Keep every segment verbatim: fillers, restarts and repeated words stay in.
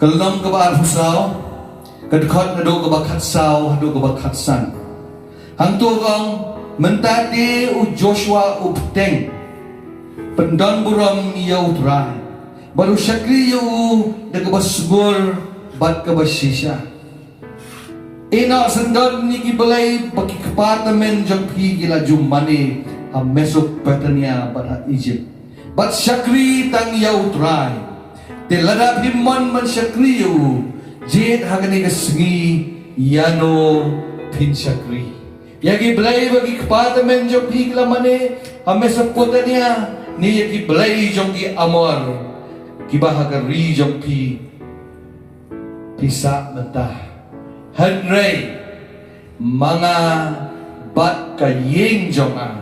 Ka lynnong kaba arphew saw, ka dkhot naduh kaba khatsaw haduh kaba khatsan. Hangto ka ong, mynta te u Joshua u bteng, pyndon burom ïa U Trai, bad u shakri ïa u da kaba sngur bad kaba shisha. Ïehnoh syndon ïa ki blei ba ki kpa tymmen jong phi ki la ju mane ha Mesopotamia bad ha Ijipt, bad shakri tang ïa U Trai. Te lada phim mon ban shakri ïa u, jied ha kane ka sngi ïano phin shakri: ïa ki blei ba ki kpa tymmen jong phi ki la mane ha Mesopotamia, ne ïa ki blei jong ki Amor kiba ha ka ri jong phi phi sah mynta? Hynrei ma nga bad ka ïing jong nga,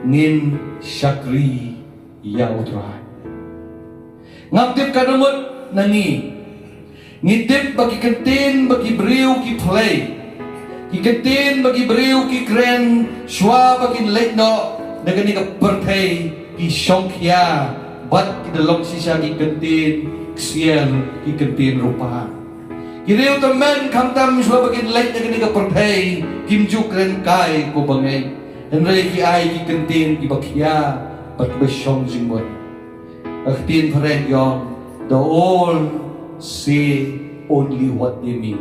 ngin shakri ïa U Trai. Ngam tip katno ngut na ngi ngi tip ba ki kyntien ba ki briew ki plie, ki kyntien ba ki briew ki kren shuwa ba kin leit noh na kane ka pyrthei, ki shongkhia bad ki da long shisha ki kyntien ksiar, ki kyntien rupa. Ki riew tymmen khamtam shuwa ba kin leit na kane ka pyrthei kim ju kren kai ko bangeit, hynrei ki ai ki kyntien kiba khia bad kiba shong jingmut. Ka ktien phareng ka ong, "The old say only what they mean."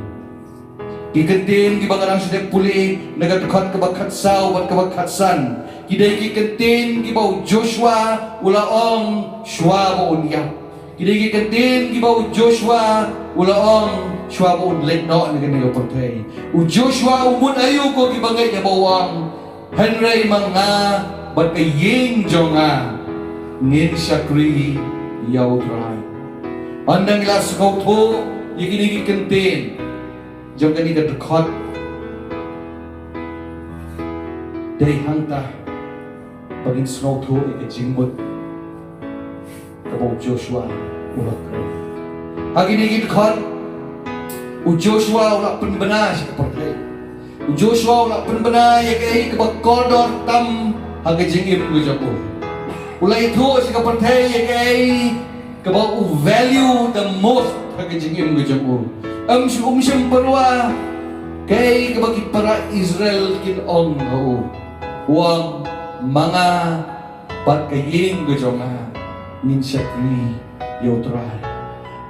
Ki kyntien kiba nga dang shu dep pule na ka dkhot kaba khatsaw bad kaba khatsan, ki dei ki kyntien kiba u Joshua u la ong shuwa ba un ïap. Ki dei ki kyntien kiba u Joshua u la ong shuwa ba un leit noh na kane ka pyrthei. U Joshua u mut aïu ko ki bangeit, haba u ong, "Hynrei ma nga bad ka ïing jong nga, ngin shakri ïa U Trai." Ynda ngi la sngewthuh ïa kine ki kyntien jong kane ka dkhot, dei hangta ba ngin sngewthuh ïa ka jingmut kaba u Joshua u la kren. Ha kine ki dkhot, u Joshua u la pynbna sha ka pyrthei. U Joshua u la pynbna ïa kaei kaba kordor tam ha ka jingim ka jong u. U la ïathuh sha ka pyrthei ïa kaei kaba u value the most ha ka jingim ka jong u. Ym shu, um shym pyrwa kaei kaba ki para Israel kin ong ha u. U ong, "Ma nga bad ka ïing ka jong nga, ngin shakri ïa U Trai."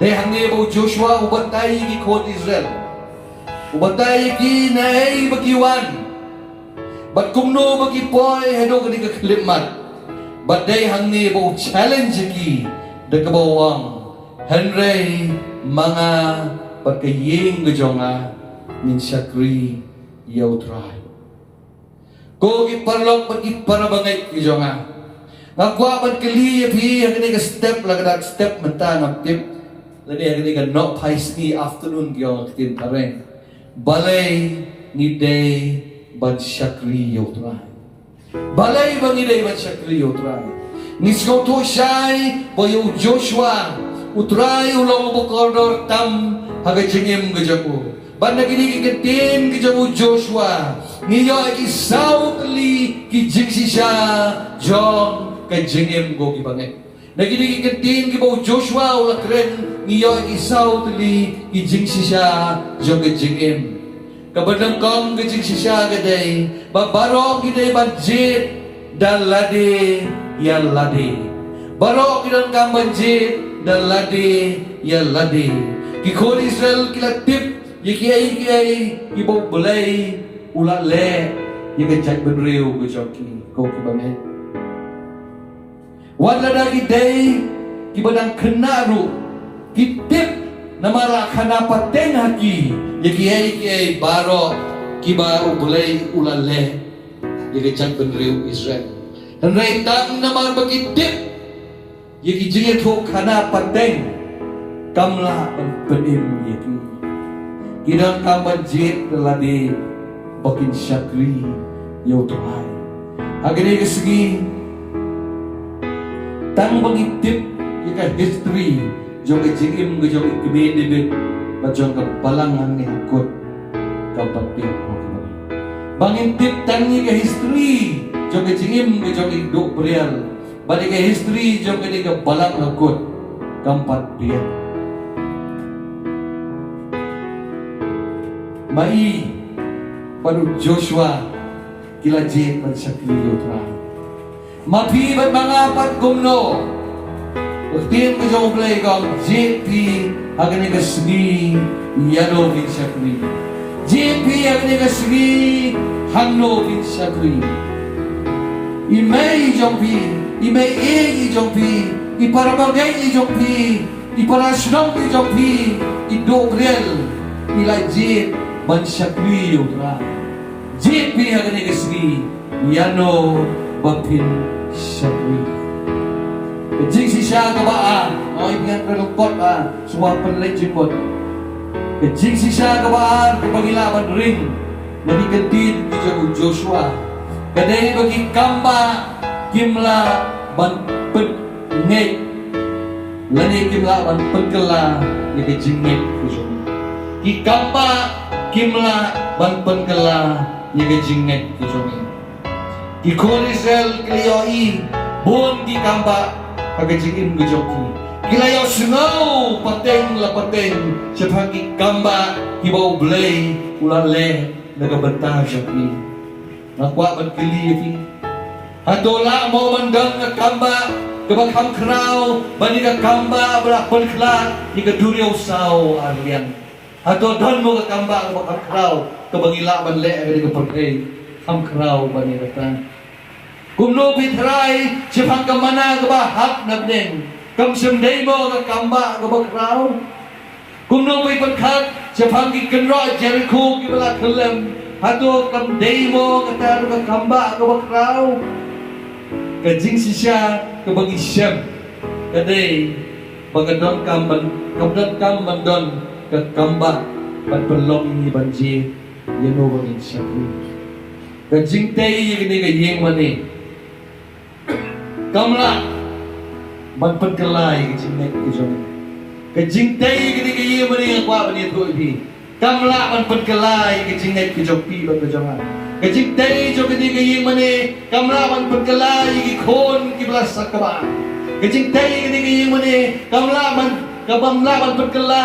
Dei hangne ba u Joshua u batai ïa ki khun Israel. U batai ïa ki naei ba ki wan bad kumno ba ki poi haduh kane ka khyllipmat. Bad dei hangne ba u challenge ïa ki da kaba u ong, "Hynrei ma nga bad ka ïing ka jong nga, ngin shakri ïa U Trai." Ko ki paralok bad ki para bangeit ki jong nga, nga kwah ban kylli ïa phi ha kane ka step, la ka dak step mynta ngam tip, lane ha kane ka nohphai sngi, afternoon ki ong ha ka ktien phareng. Balei ngi dei ban shakri ïa U Trai? Balei ba ngi dei ban shakri ïa U Trai? Ngi sngewthuh shai ba ïa u Joshua, U Trai u long uba kordor tam ha ka jingim ka jong u. Bad na kine ki kyntien ki jong u Joshua, ngi ïoh ïa ki saw tylli ki jingshisha jong ka jingim ko ki bangeit. Na kine ki kyntien kiba u Joshua u la kren, ngi ïoh ïa ki saw tylli ki jingshisha jong ka jingim. Kaba nyngkong ka jingshisha ka dei ba baroh ngi dei ban jied da lade ïa lade. Baroh ngi donkam ban jied da lade ïa lade. Ki khun Israel ki la tip ïa kiei kiei kiba U Blei u la leh ïa ka jaitbynriew ka jong ki, ko ki bangeit. Wat lada ki dei kiba dang khynnah ruh, ki tip namar la khana pateng ha ki ïa kiei kiei baroh kiba U Blei u la leh ïa ka jaitbynriew Israel. Hynrei tang namar ba ki tip ïa ki jingïathuhkhana pateng, kam lah ban pynim ïa ki. Ki donkam ban jied da lade ba kin shakri ïa U Trai. Ha kane ka sngi, tang ba ngi tip ïa ka history jong ka jingim ka jong i kmie David bad jong ka balang hangne ha kut, kam pat biang, ko ki bangeit. Ba ngin tip tang ïa ka history jong ka jingim ka jong i Duh Brial bad ïa ka history jong kane ka balang ha kut, kam pat biang. Ma i bad u Joshua ki la jied ban shakri ïa u Trai. Ma phi bad ma nga pat kumno? Ka ktien ka jong U Blei ka ong, jied phi ha kane ka sngi ïano phin shakri. Jied phi ha kane ka sngi hangno phin shakri. I mei jong phi, i mei ïing i jong phi, i para bangeit i jong phi, i para shnong i jong phi, i duh briel, i la jied ban shakri ïa u Trai. Jied phi ha kane ka sngi ïano ba phin shakri. Ka jingshisha kaba ar, oi biang ka dong kot ba shuwa pynleit jingmut. Ka jingshisha kaba ar kaba ngi lah ban ring na ki kyntien ki jong u Joshua ka dei ba ki kambah kim lah ban pynngeit lane kim lah ban pynkylla ïa ka jingngeit ka jong ngi. Ki kambah kim lah ban pynkylla ïa ka jingngeit ka jong ngi. Ki khun Israel ki la ïohi bun ki kambah ha ka jingim ka jong ki. Ki la ïohsngew pateng la pateng shaphang ki kambah kiba U Blei u la leh na ka bynta jong ki. Nga kwah ban kylli ïa phi, hato lah mo ban don ka kambah kaba kham khraw ban ïa ka kambah ba la pynkhlad ïa ka duriaw saw arliang? Hato don mo ka kambah kaba kham khraw kaba ngi lah ban leh ha kane ka pyrthei kham khraw ban ïa kata? Kumno phi tharai shaphang ka manna kaba hap na bneng? Kam shym dei mo ka kambah kaba khraw? Kumno phi pyrkhat shaphang ki kynroh Jerikho kiba la khyllem? Hato kam dei mo kata ruh ka kambah kaba khraw? Ka jingshisha kaba ngi shem ka dei ba ka donkam ban, ka donkam ban don ka kambah ban pynlong ïa ngi ban jied ïano ba ngin shakri. Ka jingtei ïa kane ka ïing mane kam lah ban pynkylla ïa ka jingngeit ka jong ngi. Ka jingtei ïa kane ka ïing mane, nga kwah ban ïathuh ïa phi, kam lah ban pynkylla ïa ka jingngeit ka jong phi bad ka jong nga. Ka jingtei jong kane ka ïing mane kam lah ban pynkylla ïa ki khun kiba la sakma. Ka jingtei ïa kane ka ïing mane kam lah ban, kam lah ban pynkylla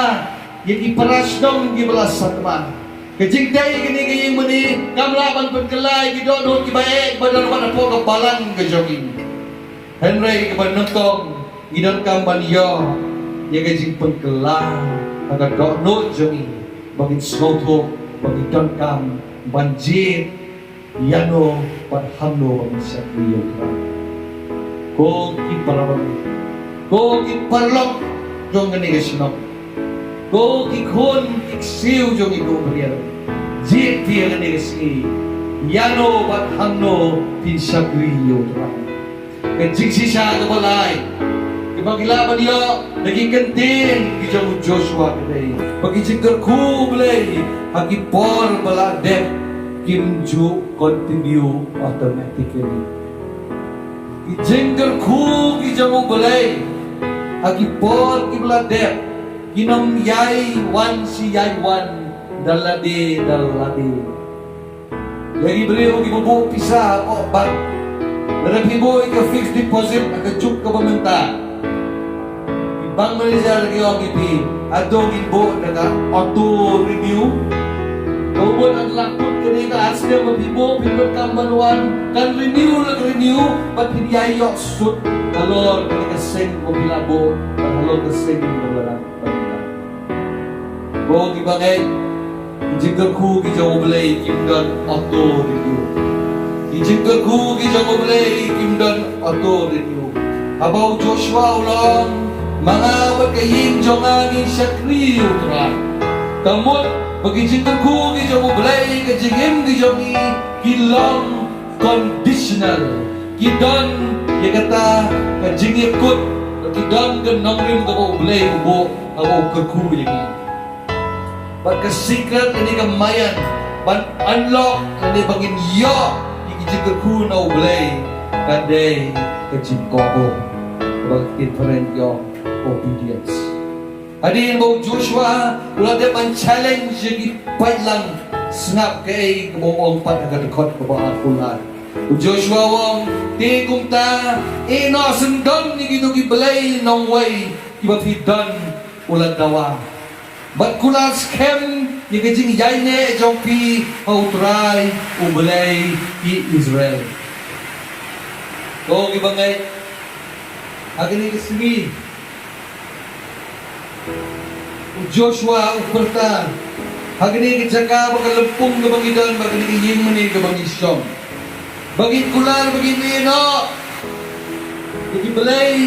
ïa ki para shnong kiba la sakma. Ka jingtei kane ka ïing mane kam lah ban pynkylla ïa ki dohnud kiba eh ba don wat hapoh ka balang ka jong ngi. Hynrei kaba nyngkong ngi donkam ban ïoh ïa ka jingpynkylla ha ka dohnud jong ngi ba ngin sngewthuh ba ngi donkam ban jied ïano bad hangno ba ngin shakri ïa u Trai. Ko ki parabangeit, ko ki paralok jong kane ka shnong, ko ki khun ki ksiew jong i Duh Briel, jied phi ha kane ka sngi ïano bad hangno phin shakri ïa u Trai. Ka jingshisha kaba lai kaba ngi lah ban ïoh na ki kyntien ki jong u Joshua ka dei ba ki jingkyrkhu Blei ha ki por ba la dep kim ju continue automatically. Ki jingkyrkhu ki jong u Blei ha ki por kiba la dep kin ym ïai wan shi ïai wan da lade da lade. Ïa ki briew kiba buh pisa hapoh bank, lada phi buh ïa ka fixed deposit ha ka juk kaba mynta, ki bank manager ki ong ïa phi, hato ngin buh da ka auto renew? Ka mut ynda la kut kane ka ar snem ba phi buh, phi donkam ban wan, kan renew la ka renew, bad phin ïai ïoh sut halor kane ka seng ba phi la buh bad halor ka seng ba la dang. Ko ki bangeit, ki jingkyrkhu ki jong u Blei kim don auto renew. Ki jingkyrkhu ki jong u Blei kim don auto renew. Haba u Joshua u la ong, ma nga bad ka ïing jong nga ngin shakri ïa u Trai. Ka mut ba ki jingkyrkhu ki jong u Blei, ka jingim ki jong ngi ki long conditional. Ki don ïa kata ka jingïakut, ki don ka nongrim kaba u Blei u buh haba u kyrkhu ïa ngi. Bad ka secret lane ka maïan ban unlock lane ba ngin ïoh ïa ki jingkyrkhu na u Blei ka dei ka jingkohnguh, kaba ki Phareng ki ong obedience. Hadien ba u Joshua u la dep ban challenge ïa ki paidlang, sngap kaei kaba u ong pat ha ka dkhot kaba arphew lai. U Joshua u ong, te kumta, eh, noh syndon ïa kito ki blei nongwei kiba phi don, u la dawa. Bad kular skhem ïa ka jingïaineh jong phi ha U Trai U Blei ki Israel. Ko ki bangeit, ha kane ka sngi u Joshua u pyrta ha kane ka jaka ba ka lympung kaba ngi don, ba kane ka ïing mane kaba ngi shong, ba ngin kular, ba ngin ïehnoh ïa ki blei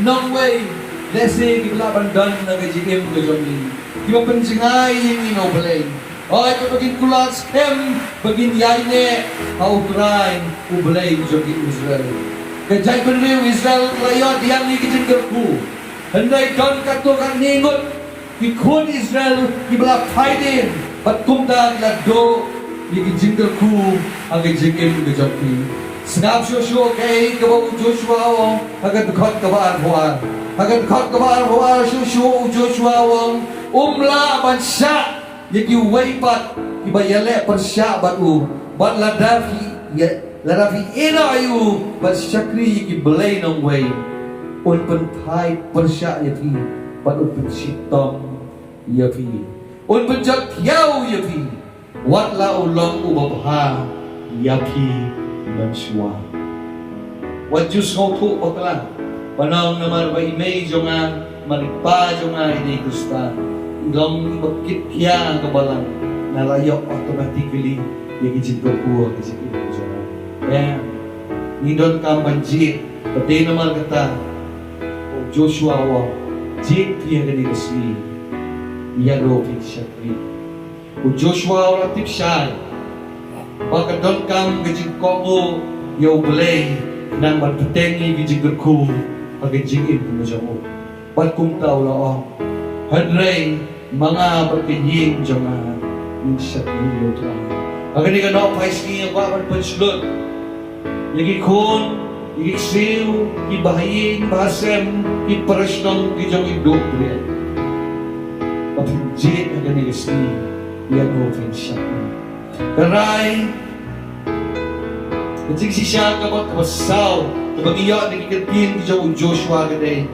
nongwei, lehse kiba lah ban don na ka jingim ka jong ngi, kiba pynjngai ïa ngi na U Blei. Hooid, ba ngin kular skhem, ba ngin ïaineh ha U Trai U Blei jong ki Israel. Ka jaitbynriew Israel la ïoh diang ïa ki jingkyrkhu. Hynrei don katto katne ngut ki khun Israel kiba la phai dien bad kumta ki la duh ïa ki jingkyrkhu ha ka jingim ka jong ki. Sngap shuh shuh kaei kaba u Joshua u ong ha ka dkhot kaba arphew ar. Ha ka dkhot kaba arphew ar shuh shuh u Joshua u ong, um lah ban shah ïa kiwei pat kiba ïaleh pyrshah bad u, bad lada phi ïa, lada phi ïehnoh ïa u bad shakri ïa ki blei nongwei, un pynthait pyrshah ïa phi bad un pynshitom ïa phi, un pynjot thiaw ïa phi, wat la u long uba bha ïa phi mynshuwa. Wat ju sngewthuh bakla, ban ong namar ba i mei jong nga, namar i pa jong nga i dei Khristan, i long iba kit khia ka balang, nga la ïoh automatically ïa ki jingkyrkhu ha ka jingim jong nga. Em, ngi donkam ban jied. Bad dei namar kata u Joshua u ong, jied phi ha kane ka sngi, ïa u phin shakri. U Joshua u la tip shai ba ka donkam ka jingkohnguh ïa U Blei, khnang ban bteng ïa ki jingkyrkhu ha ka jingim ka jong u. Bad kumta u la ong, hynrei ma nga bad ka ïing jong nga ngin shakri ïa U Trai. Ha kane ka nohphai sngi nga kwah ban pynshlur ïa ki khun, ïa ki ksiew, ki bahaïing bahasem, ki parashnong ki jong i duh Blei, ba phin jied ha kane ka sngi ïa u phin shakri. Ka rai, ka jingshisha kaba, kaba saw kaba ngi ïoh na ki ktien ki jong u Joshua ka dei,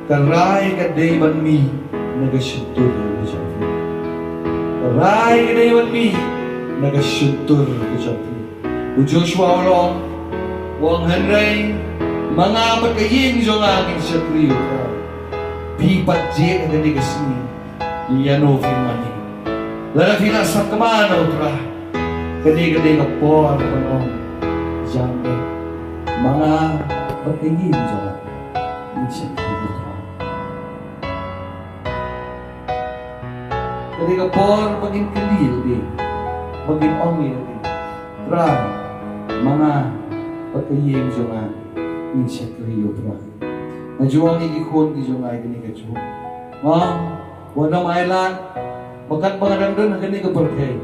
ka rai ka dei ban mih na ka shyntur ka jong phi. Ka rai ka dei ban mih na ka shyntur ka jong phi. U Joshua u la ong, u ong, hynrei ma nga bad ka ïing jong nga ngin shakri ïa U Trai. Phi pat jied ha kane ka sngi ïa u phin mane. Lada phi la sakma na U Trai, kane ka dei ka por ban ong, jan eh, ma nga bad ka ïing jong nga ngin shakri ïa U Trai. Ka dei ka por ba ngin kylli ïa lade, ba ngin ong ïa lade, Trai, ma nga bad ka ïing jong nga ngin shakri ïa U Trai. Nga ju ong ïa ki khun ki jong nga ïa kane ka juh, ong, wat nym ailad ba katba nga dang don ha kane ka pyrthei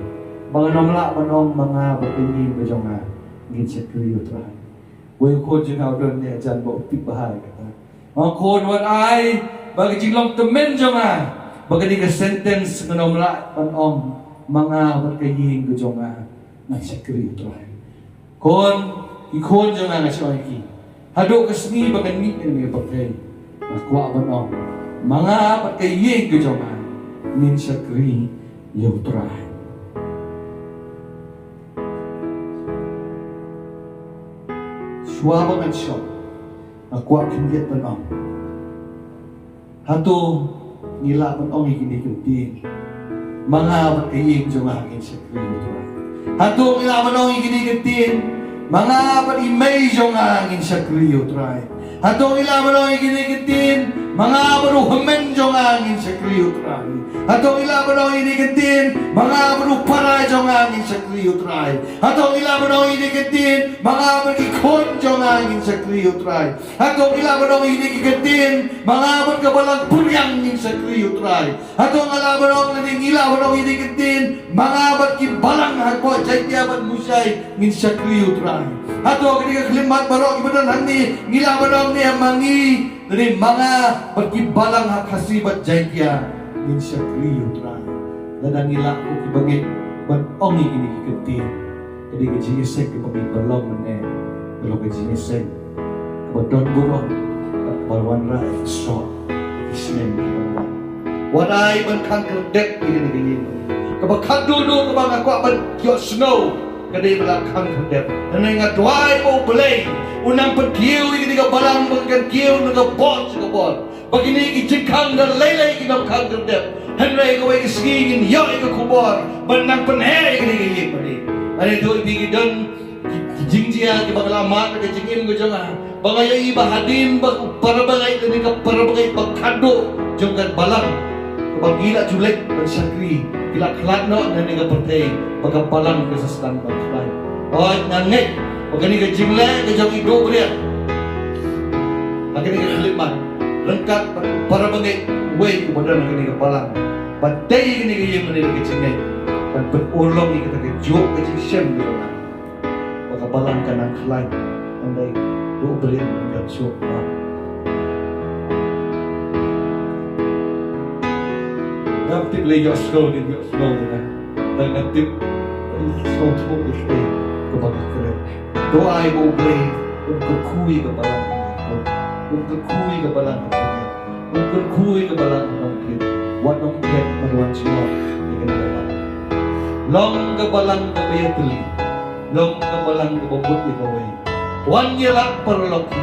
ba ngan ym lah ban ong ma nga bad ka ïing ka jong nga ngin shakri ïa U Trai. Wei u khun jong nga u don ne jan ba u tip bha ïa kata. Nga khun, wat ai ba ka jinglong tymmen jong nga, ba kane ka sentence ngan ym lah ban ong ma nga bad ka ïing ka jong nga ngan shakri U Trai. Khun, ki khun jong nga, nga shu ong ïa ki, haduh ka sngi ba ngan mih na kane ka pyrthei, nga kwah ban ong ma nga bad ka ïing ka jong nga ngin shakri ïa U Trai. Shuwa ba ngan shong, nga kwah khyndiat ban ong, hato ngi lah ban ong ïa kine ki ktien, ma nga bad ka ïing jong nga ngin shakri ïa U Trai? Hato ngi lah ban ong ïa kine ki ktien, ma nga bad i mei jong nga ngin shakri ïa U Trai? Hato ngi lah ban ong ïa kine ki ktien, ma nga bad u hynmen jong nga ngin shakri ïa U Trai? Hato ngi lah ban ong ïa kine ki ktien, ma nga bad u para jong nga ngin shakri ïa U Trai? Hato ngi lah ban ong ïa kine ki ktien, ma nga bad ki khun jong nga ngin shakri ïa U Trai? Hato ngi lah ban ong ïa kine ki ktien, ma nga bad ka balang puriang ngin shakri ïa U Trai? Hato nga lah ban ong, lane ngi lah ban ong ïa kine ki ktien, ma nga bad ki balang hapoh Jaintia bad Mushai ngin shakri ïa U Trai? Hato kine ki khyllipmat baroh kiba don hangne ngi lah ban ong ne, ma ngi, lane ma nga bad ki balang ha Khasi bad Jaintia ngin shakri ïa U Trai? Lada ngi lah, ko ki bangeit, ban ong ïa kine ki ktien, ka dei ka jingïaseng kaba ngi pynlong mynne ka long ka jingïaseng kaba don burom bad kaba wanrah ïa ka soh ha ki snem kiban wan. Wat ai ban khang khyrdep ïa kane ka ïing. Kaba khatduh duh kaba nga kwah ban ïohsngew ka dei ba la khang khyrdep. Hynrei nga duwai ba U Blei un nang pynkiew ïa kane ka balang ba kan kiew na ka bor sha ka bor. Ba kine ki jingkhang da lei lei kin ym khang khyrdep. Hynrei kawei ka sngi ngin ïoh ïa ka khubor ban nang pynheh ïa kane ka ïing ba dei. Hynrei to ïa phi ki don ki, ki jingjia kiba nga la mad ha ka jingim ka jong nga. Ba nga ïohi ba hadien ba u para bangeit lane ka para bangeit ba khatduh jong ka balang kaba ngi la ju leit ban shakri, ki la khlad noh na kane ka pyrthei ba ka balang ka sa sdang ban khlaiñ. Hooid, nga ngeit ba kane ka jingleh ka jong i Duhbriat ha kane ka khyllipmat ryngkat bad u para bangeit uwei uba don ha kane ka balang, ba dei kane ka ïing, kane ka jingngeit, ban pynurlong ïa kata ka juk ka jingshem ka jong nga. Ba ka balang kan nang khlaiñ. Hynrei Duhbriat kan shuh. Ngam tip lei ïohsngew ne ym ïohsngew ne. Tang nga tip ïohsngew thuh ïa kata kaba nga kren. To ai ba U Blei un kyrkhu ïa ka balang. Un kyrkhu ïa ka balang. Un kyrkhu ïa ka balang, Nongkit. Wat Nongkit, wat jngoh ïa kane ka balang. Long ka balang kaba ïatylli. Long ka balang kaba mut ïa kawei. Wan ïalap paralok hi.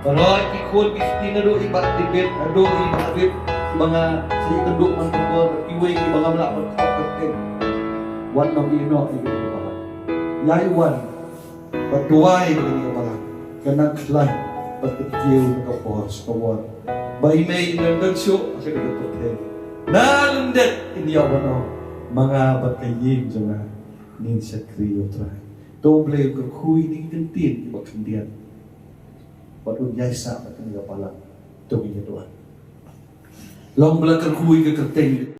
Baroh ki khun ki kti naduh i Bah David, naduh i Bah David, ba nga sa ïakynduh man ka por, kiwei kiba ngam lah ban khot kyrteng. Wan nang ïeh noh ïa kane ka balang. Ïai wan. Bad duwai ba kane ka balang kan nang khlaiñ bad kan kiew na ka bor sha ka bor. Ba i mei i don don shuh ha kane ka pyrthei. Na lyndet in ïoh ban ong, ma nga bad ka ïing jong nga ngin shakri ïa U Trai. To U Blei un kyrkhu ïa kine ki kyntien kiba khyndiat. Bad un ïaisah bad kane ka balang. To ngin ïa duwai. Long ba la kyrkhu ïa ka kyrteng